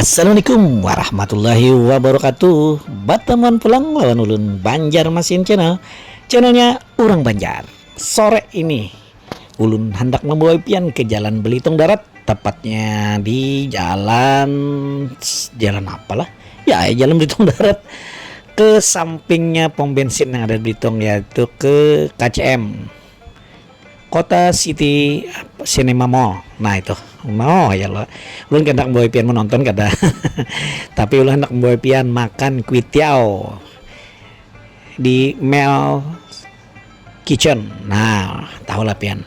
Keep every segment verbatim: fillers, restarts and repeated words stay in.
Assalamualaikum warahmatullahi wabarakatuh. Batamuan pulang lawan ulun, Banjar Masin Channel, channelnya urang Banjar. Sore ini ulun handak mambawa pian ke Jalan Belitung Darat, tepatnya di jalan, jalan apalah? Ya, ya, Jalan Belitung Darat. Ke sampingnya pom bensin yang ada di Belitung, yaitu ke K C M, Kota City Cinema Mall. Nah, itu. Mau ya lo. Ulun handak membawa pian menonton kada. Tapi ulun handak membawa pian makan kuitiau di Mel Kitchen. Nah, tahulah pian.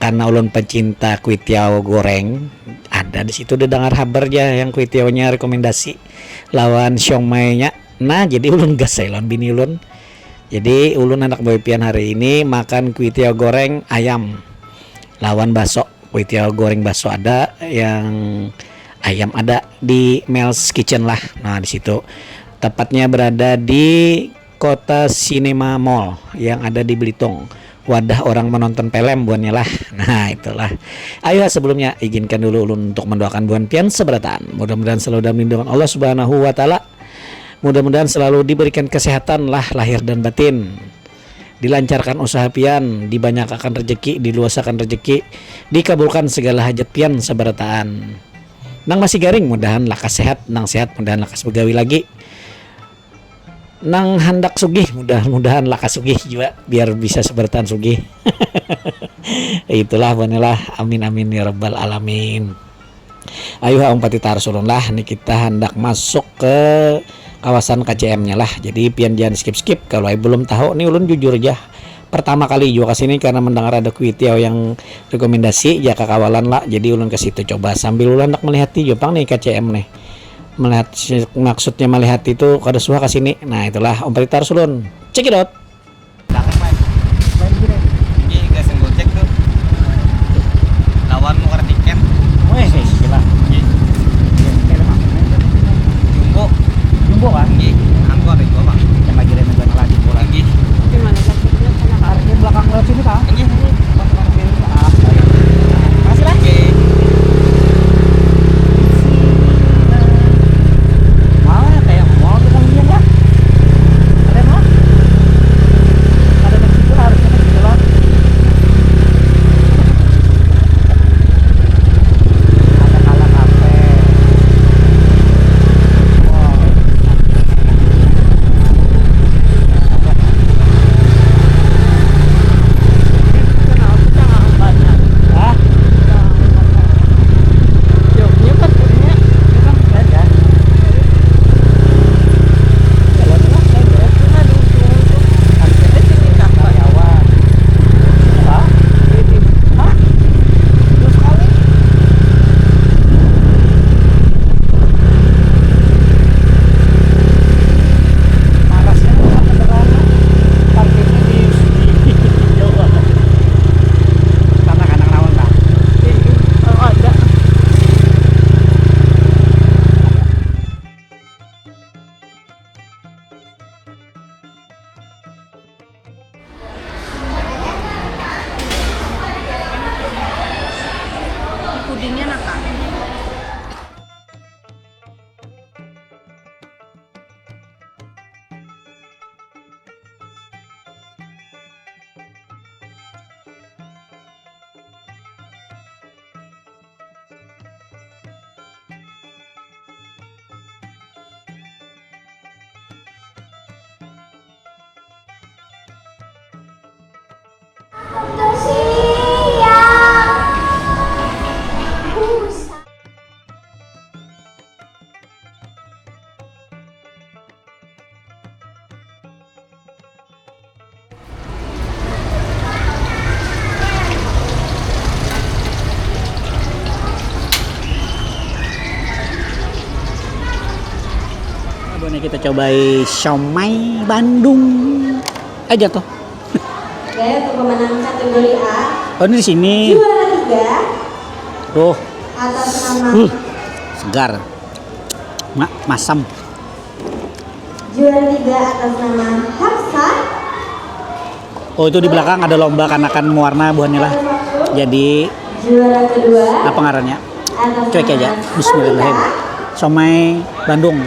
Karena ulun pencinta kuitiau goreng, ada di situ didengar habar ja yang kuitiaunya rekomendasi lawan siomainya. Nah, jadi ulun gas ai lawan bini ulun. Jadi ulun handak bawa pian hari ini makan kuitiau goreng ayam lawan baso. Kuitiau goreng baso ada, yang ayam ada di Mel's Kitchen lah. Nah, di situ. Tepatnya berada di Kota Cinema Mall yang ada di Belitung. Wadah orang menonton film buannya lah. Nah, itulah. Ayo, sebelumnya izinkan dulu ulun untuk mendoakan buan pian seberataan. Mudah-mudahan selalu dalam lindungan Allah Subhanahu wa Ta'ala. Mudah-mudahan selalu diberikan kesehatan lah lahir dan batin. Dilancarkan usaha pian, dibanyakakan rezeki, diluasakan rezeki, dikabulkan segala hajat pian seberataan. Nang masih garing, mudahan lakas sehat, nang sehat, mudahan lakas begawi lagi. Nang handak sugih, mudah-mudahan lakas sugih jua, biar bisa seberataan sugih. Itulah, banilah. Amin, amin, ya rabbal alamin. Ayuha, umpati tarus ulun lah, ni kita handak masuk ke kawasan K C M-nya lah. Jadi pian jangan skip-skip, kalau ai belum tahu, ni ulun jujur ja. Pertama kali jua ke sini karena mendengar ada kuitiau yang rekomendasi, ja kakawalan lah. Jadi ulun ke situ coba sambil ulun handak melihati jua pang nih K C M nih. Melihat, maksudnya melihati itu kada suah ke sini. Nah, itulah, umpati tarus ulun. Check it out. Ini gas yang Gojek tuh. Lawan nukar tiket. Weh, gila. Jumbo. Jumbo kan? Nggih, angkor itu, Bang. Yang lagi rame banget lah, Jumbo lagi. Nggih. Parkir belakang lewat sini, Kang. Nggih. Pas parkir. Ah, iya. Makasih, Bang. Nggih. Mana kayak mall kita, Bang, ya? Keren lah. Kita cobai siomay Bandung aja tuh. Oke, untuk pemenang kategori A. Oh, ini di sini. Juara tiga. Tuh. Atas nama. Uh, segar. Ma masam. Juara tiga atas nama Hafsah. Oh, itu di belakang ada lomba kanakan mewarna buhannya lah. Jadi juara kedua apa ngarannya? Cuek aja. Bismillahirrahmanirrahim. Somai Bandung.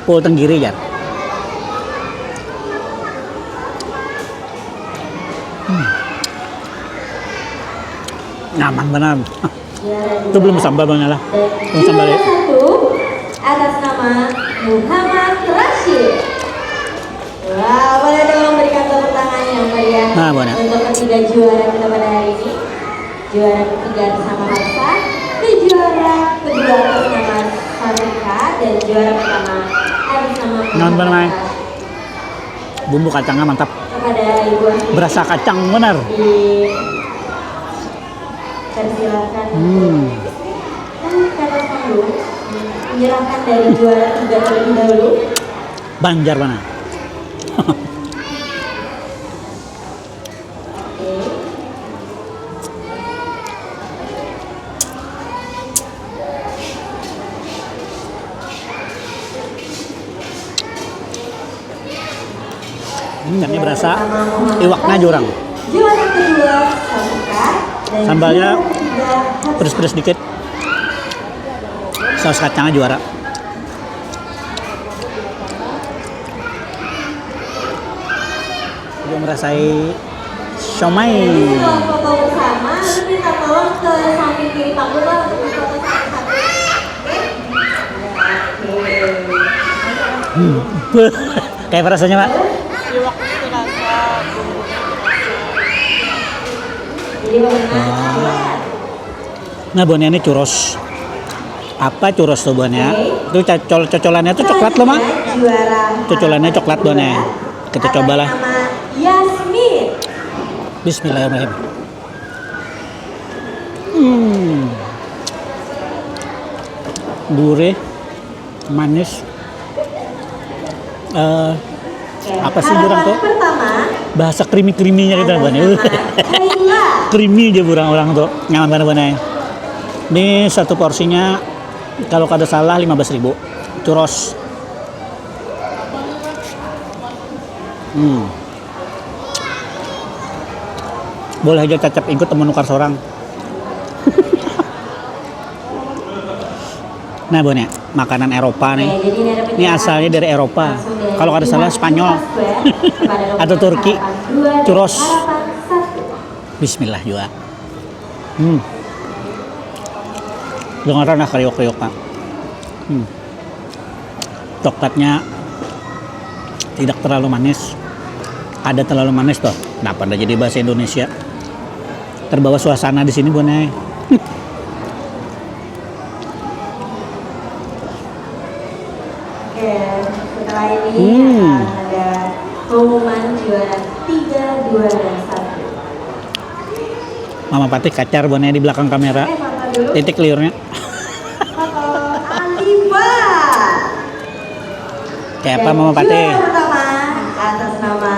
Pul tenggiri ya. Hmm. Nyaman benar. Itu belum sambal bang lah. Belum sambal ya. Satu atas nama Muhammad Rashid. Wah, boleh dong berikan tepuk tangan yang meriah nah, untuk ketiga juara kita pada hari ini. Juara ketiga atas nama Hafsa, dan juara kedua atas nama Sarika, dan juara pertama atas nama Muhammad. Bumbu kacangnya mantap. Kepada ibu. Berasa kacang benar. Di Persilakan hmm. Untuk ke atas panggung, menyerahkan dari juara tiga terlebih dahulu. Banjar mana? Ini berasa iwaknya jurang. Sambalnya pedes-pedes dikit. Saus kacangnya juara. Juga merasai siomay. Hmm. Kayak apa rasanya, Pak? Nah, buhannya ini churros. Apa churros tuh buhannya? Itu cocol cocolannya tuh coklat loh, Mak. Cocolannya coklat buhannya. Kita cobalah. Bismillahirrahmanirrahim. Hmm. Gurih, manis. Uh, apa sih orang tuh bahasa creamy creamynya gitu banyak. Creamy aja orang orang tuh nyaman banget banget. Ini satu porsinya kalau kada salah lima belas ribu. Churros. Hmm. Boleh aja cacap ikut teman nukar seorang. Nah, buhannya makanan Eropa nih. Ini asalnya dari Eropa. Kalau kada salah Spanyol atau Turki. Churros. Bismillah juga. Hmm. Dengaran lah kriuk-kriuk, Pak. Hmm. Coklatnya tidak terlalu manis. Ada terlalu manis tuh. Kenapa ndak jadi bahasa Indonesia? Terbawa suasana di sini, Bone. Oke, setelah ini hmm. Akan ada pengumuman juara tiga, dua, dan satu. Mama Patih kacar Bone di belakang kamera. Eh, titik liurnya. Foto Alifa. Kayak apa Mama Patih? Pertama atas nama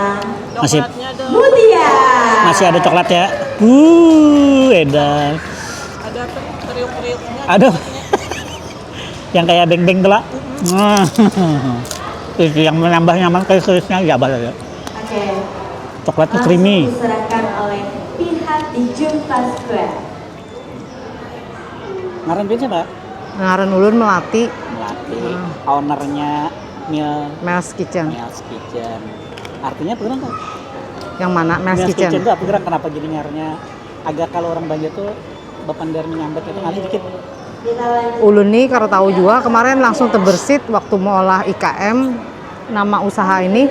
Nasib. Mutia. Masih ada coklat ya. Uh, edan. Ada teriuk-teriuknya. Aduh. Yang kayak beng-beng tuh lah. Nah. Itu yang menambah nyaman kayak krisnya ya apa ya. Oke. Coklatnya creamy. Diserahkan oleh pihak di Jumpa Square. Ngaran dia siapa? Ngaran ulun Melati. Melati. Hmm. Ownernya Mil Mel's Kitchen. Mel's Kitchen. Artinya apa kan? Yang mana? Mel's, Mel's Kitchen. Kitchen itu apa gerak? Kenapa jadi ngarannya? Agak kalau orang Banjar tuh bapander menyambat itu ngalih dikit. Ulun nih kalau tahu juga kemarin langsung terbersit waktu mau olah I K M nama usaha ini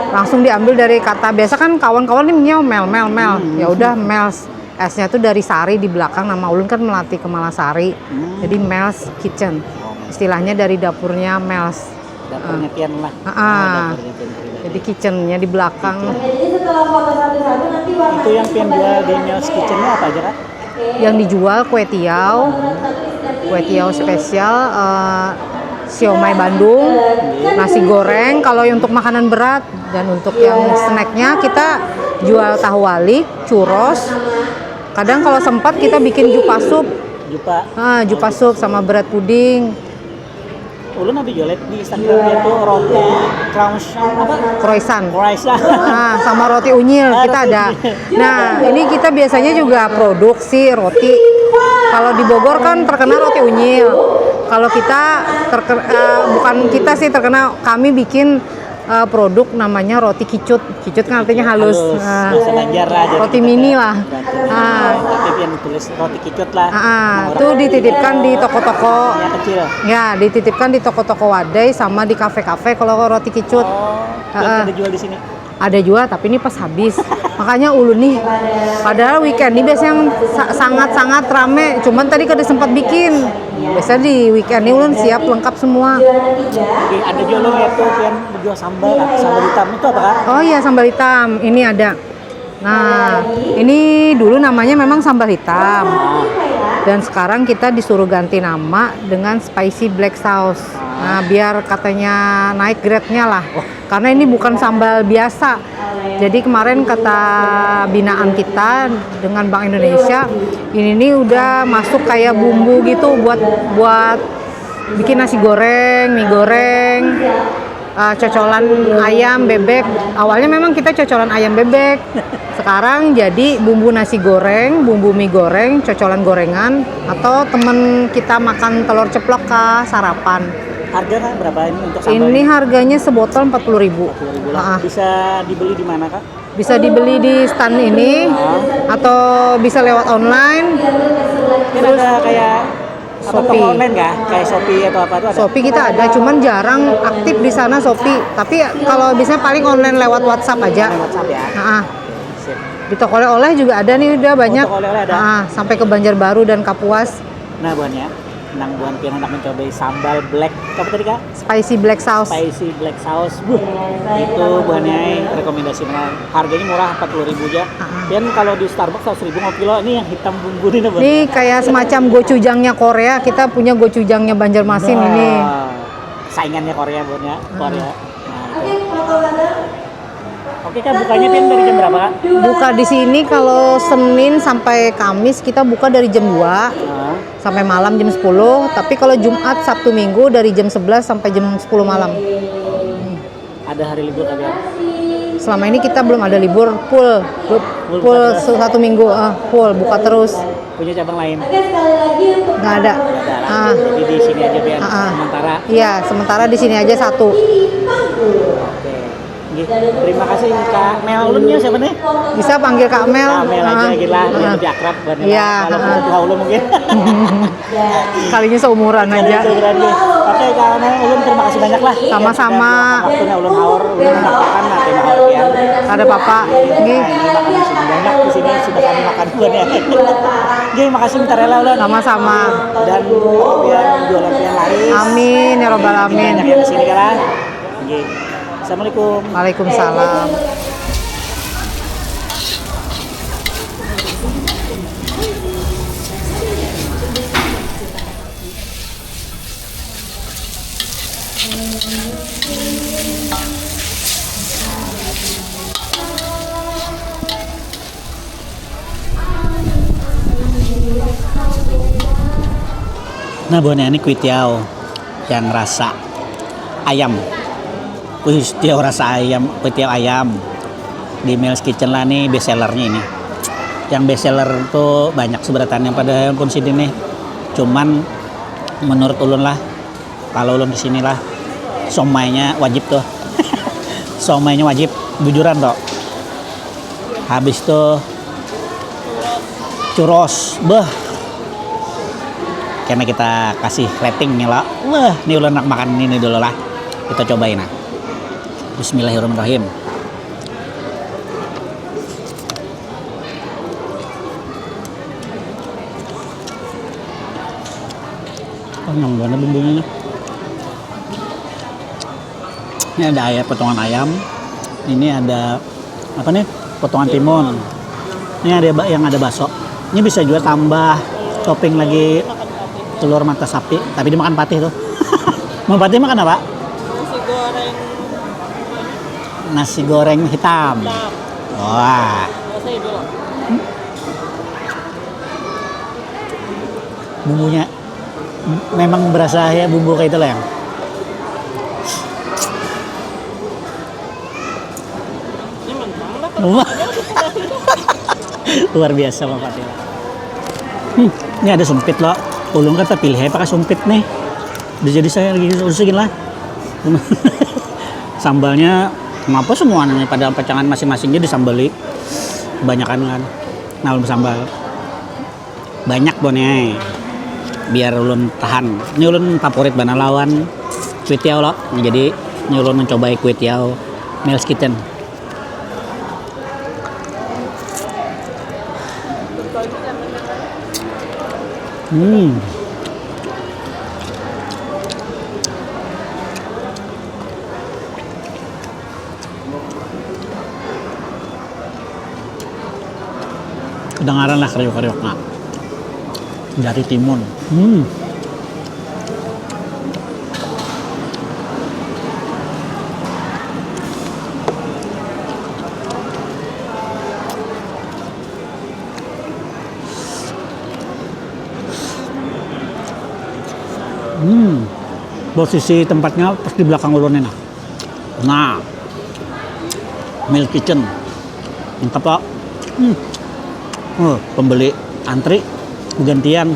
langsung diambil dari kata biasa kan kawan-kawan nih mel mel mel hmm. Ya udah mel S-nya tuh dari Sari di belakang nama ulun kan Melati Kemala Sari hmm. Jadi Mel's Kitchen oh, istilahnya dari dapurnya Mel's dapurnya uh, pian lah ah, ah. Jadi kitchennya di belakang. Jadi setelah foto satu-satu nanti warnanya. Itu yang pian jual di Mel's Kitchennya apa aja kak? Yang dijual kue tiaw, kue tiaw spesial, uh, Siomay Bandung, nasi goreng kalau untuk makanan berat, dan untuk yang snacknya kita jual tahu walik, churros. Kadang kalau sempat kita bikin jupa sup. Jupa. Ah, jupa sup sama berat puding. Ulun habis jual di Instagram dia tuh roti croissant apa? Croissant. Croissant. Ah, sama roti unyil ah, kita ada. Unyil. Nah, ini kita biasanya juga produksi roti. Kalau di Bogor kan terkenal roti unyil. Kalau kita terkenal uh, eh, bukan kita sih terkenal, kami bikin uh, produk namanya roti kicut. Kicut kan artinya halus. Halus. Uh, bahasa Banjar lah. Roti mini lah. Uh, tapi yang tulis roti kicut lah. Uh, tuh dititipkan di toko-toko. Yang kecil. Ya, dititipkan di toko-toko wadai sama di kafe-kafe kalau roti kicut. Oh, uh, ada jual di sini. Ada jual tapi ini pas habis. Makanya ulun nih, padahal weekend ini biasanya yang sangat-sangat rame, cuman tadi kada sempat bikin. Biasa di weekend ini ulun siap lengkap semua. Oke, ada jual lo lihat tuh yang jual sambal, sambal hitam itu apa kak? Oh iya, sambal hitam ini ada. Nah, ini dulu namanya memang sambal hitam. Dan sekarang kita disuruh ganti nama dengan spicy black sauce. Nah, biar katanya naik grade-nya lah. Karena ini bukan sambal biasa. Jadi kemarin kata binaan kita dengan Bank Indonesia, ini nih udah masuk kayak bumbu gitu buat buat bikin nasi goreng, mie goreng, uh, cocolan ayam, bebek. Awalnya memang kita cocolan ayam bebek. Sekarang jadi bumbu nasi goreng, bumbu mie goreng, cocolan gorengan, atau temen kita makan telur ceplok kah sarapan. Harga kah berapa ini untuk sambal? Ini harganya sebotol empat puluh ribu. Empat puluh ribu lah. Ah. Bisa dibeli di mana kak? Bisa dibeli di stand ini atau bisa lewat online. Ini ada kayak apa, Shopee. Toko online kah? Kayak Shopee atau apa tuh ada? Shopee kita ada, cuman jarang aktif di sana Shopee. Tapi kalau bisa paling online lewat WhatsApp aja. Online WhatsApp ya. Heeh. Sip. Di toko oleh-oleh juga ada nih, udah banyak. Oh, toko oleh-oleh ada. Heeh, sampai ke Banjarbaru dan Kapuas. Nah, buhannya, nang buhan pian hendak mencobai sambal black apa tadi kak? Spicy black sauce. Spicy black sauce, buh, itu buhannya rekomendasi benar. Harganya murah, empat puluh ribu aja. Pian kalau di Starbucks seratus ribu ngopi lo, ini yang hitam bumbu ini buhan. Ini kayak semacam gochujangnya Korea, kita punya gochujangnya Banjarmasin ini. Saingannya Korea buhannya, Korea. Nah, itu. Oke kak, bukanya pian dari jam berapa kak? Buka di sini kalau Senin sampai Kamis kita buka dari jam dua sampai malam jam sepuluh. Tapi kalau Jumat, Sabtu, Minggu dari jam sebelas sampai jam sepuluh malam. Ada hari libur kah pian? Selama ini kita belum ada libur, full, full, full satu minggu, uh, full buka terus. Punya cabang lain? Nggak ada. Nggak ada lah. Ah. Jadi di sini aja pian sementara. Iya, sementara di sini aja satu. Oke. Terima kasih Kak Mel. Ulun nih siapa nih? Bisa panggil Kak Mel. Kak Mel aja gila, biar lebih akrab. Iya, walaupun tua ulun mungkin. Kalinya seumuran aja. Seumuran nih. Oke Kak Mel, ulun terima kasih banyak lah. Sama-sama. Waktunya ulun haur, ulun makan nanti makan ya. Ada papa. Nggih. Banyak di sini sudah kami makan pun ya. Nggih, makasih minta rela ulun. Sama-sama. Dan biar jualan pian laris. Amin ya robbal alamin. Banyak yang kesini kan. Nggih. Assalamualaikum. Waalaikumsalam. Nah, buhannya ini kuitiau yang rasa ayam. Kuitiau rasa ayam, kuitiau ayam di Mel's Kitchen lah nih best sellernya ini. Yang best seller tuh banyak sebenarnya pada pun sini nih. Cuman menurut ulun lah, kalau ulun kesini lah, somainya wajib tuh. Somainya wajib, bujuran tuh. Habis tuh churros, beh. Karena kita kasih rating nih lah. Wah, ini ulun nak makan ini dulu lah. Kita cobain nah. Bismillahirrahmanirrahim. Oh, yang mana bumbunya nih? Ini ada ayam, potongan ayam. Ini ada apa nih? Potongan timun. Ini ada yang ada baso. Ini bisa juga tambah topping lagi telur mata sapi, tapi dimakan patih tuh. Mama Patih makan apa? Nasi goreng Nasi goreng hitam. hitam. Wah, Rasanya dulu. Bumbunya memang berasa ya bumbu kayak itu lah yang. Ini mentang lah. Wah. Luar biasa Mama Patih. Hmm, ini ada sumpit loh. Ulun kan terpilih ya pakai sumpit nih. Bisa jadi saya lagi urusin lah. Sambalnya ngapa semua pada pacangan masing-masingnya disambali. Kebanyakan kan. Nah, ulun sambal. Banyak Bun ai. Biar ulun tahan. Ini ulun favorit banar lawan kuitiau lo. Jadi ini ulun mencobai kuitiau Mel's Kitchen. Hmm. Kedengaran lah keriuk-keriuknya dari timun. Hmm. Hmm. Posisi tempatnya pas di belakang ulun ini. Nah, Mel Kitchen. Lengkap pak. Hmm. Oh, pembeli antri gantian.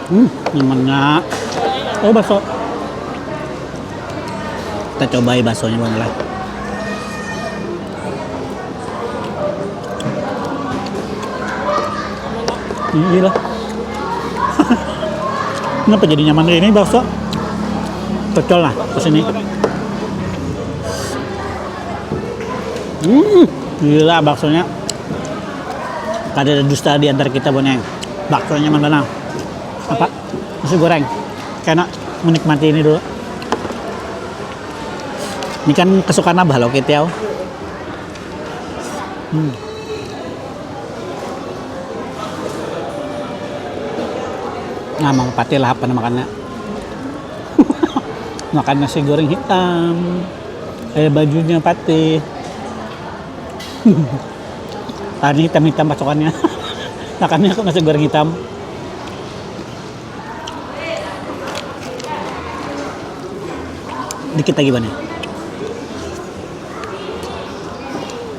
Hmm, nyamannya. Oh, bakso. Kita cobai baksonya bang lah. Iya lah. Kenapa jadi nyaman kayak ini bakso? Cocol lah ke sini. Hmm, gila baksonya. Kada ada dusta di antara kita Bun ai. Baksonya mana? Apa? Nasi goreng. Kena menikmati ini dulu. Ini kan kesukaan abah lo kitiau. Hmm. Nah, Mang Patih lah apa makannya. Makan nasi goreng hitam. Kayak bajunya Patih. Tadi hitam-hitam pasukannya. Makannya kok nasi goreng hitam. Dikit lagi banyak.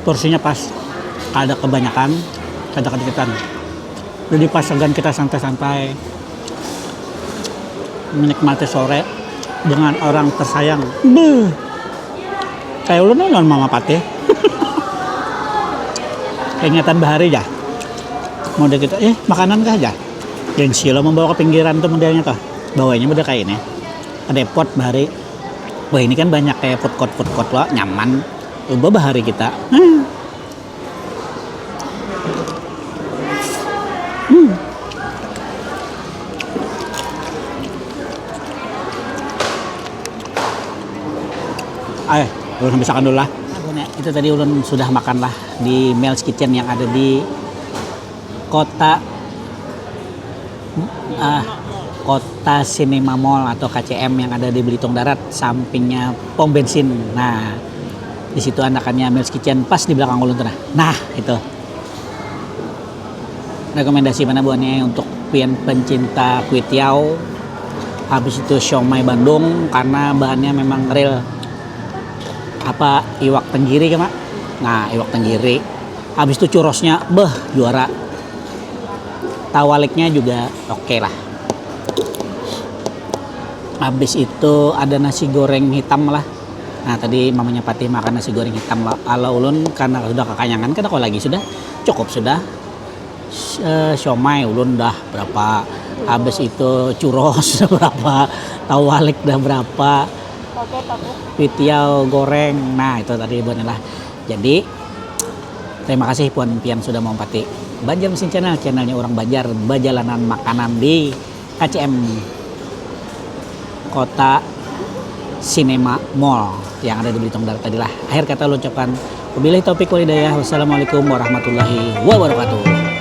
Porsinya pas. Kada kebanyakan, kada kedikitan. Jadi pas segan kita santai-santai menikmati sore dengan orang tersayang. Beuh. Kayak ulun lawan Mama Patih. Ingatan bahari ja. Mau kita, eh, makanan kah ja? Gengsi lo membawa ke pinggiran tuh modelnya tuh. Bawanya udah kayak ini. Ada pot bahari. Wah, ini kan banyak kayak food court food court lo, nyaman. Coba bahari kita. Hmm. Hmm. Ayo, ulun habisakan dulu lah. Nah, itu tadi ulun sudah makan lah di Mel's Kitchen yang ada di kota ah, kota Cinema Mall atau K C M yang ada di Belitung Darat, sampingnya pom bensin. Nah, di situ anakannya Mel's Kitchen pas di belakang ulun tuh nah. Nah, itu. Rekomendasi mana buahnya untuk pian pencinta kuitiau, habis itu siomay Bandung karena bahannya memang real. Apa iwak tenggiri kan, Mak? Nah, iwak tenggiri. Habis itu churrosnya, beh, juara. Tawaliknya juga oke lah. Habis itu ada nasi goreng hitam lah. Nah, tadi mamanya Patih makan nasi goreng hitam lah. Ala ulun karena sudah kekanyangan, kada kawa lagi sudah. Cukup sudah. S- eh, siomay ulun dah berapa. Habis itu churros berapa. Tawalik dah berapa. Pakai tahu. Pitiau goreng. Nah, itu tadi buat lah. Jadi, terima kasih puan pian sudah mampati Banjar Mesin Channel, channelnya orang Banjar, bajalanan makanan di K C M Kota Cinema Mall yang ada di Belitung Darat tadi lah. Akhir kata ulun ucapkan, wabillahi taufik wal hidayah. Wassalamualaikum warahmatullahi wabarakatuh.